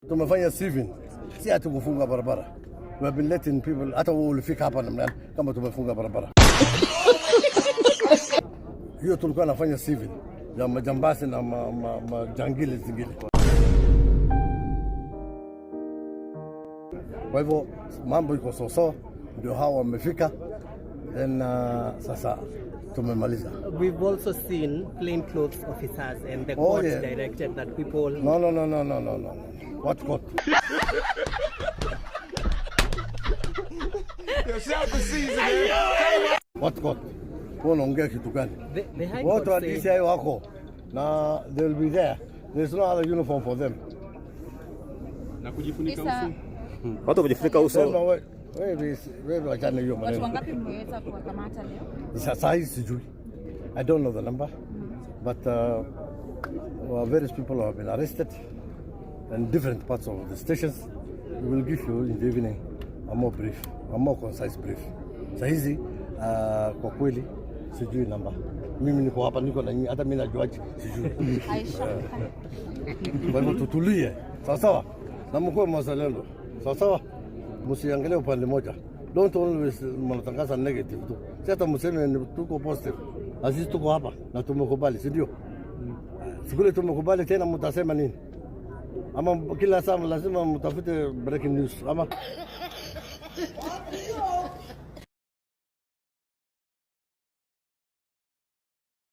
Tumefanya sieving, si ati kufunga barabara. We have been letting people, hata wewe ulifika hapa namna kama tumefunga barabara hiyo. Tulikuwa nafanya sieving ya majambazi na majangili zingine. Kwa hivyo mambo iko sawasawa, ndio hawa wamefika, then sasa tumemaliza. We've also seen plainclothes officers and the Oh, court yeah. directed that people No, no, no, no, no, no, no, no. What court? What court? Wewe unaongea kitu gani? The High Watu Court wa said DCI wako na they will be there. There's no other uniform for them. Na kujifunika Isa, uso. Watu wamejifunika uso. Sema wewe, wewe wewe wachana hiyo watu maneno. wangapi mmeweza kuwakamata leo? Sasa hii sijui. I don't know the number. But well, various people have been arrested in different parts of the stations. We will give you in the evening a more brief, a more concise brief. Saa hizi kwa kweli sijui namba. Mimi niko hapa, niko na nyinyi, hata mimi najuaje sijui. Aisha. Kwa hivyo tutulie, sawa sawa, na mkuwe mwazalendo, sawa sawa, msiangalie upande moja. Don't always mnatangaza negative tu, si hata mseme ni tuko positive, na sisi tuko hapa na tumekubali, si ndio? Siku ile tumekubali tena, mtasema nini? Ama kila saa lazima mtafute breaking news ama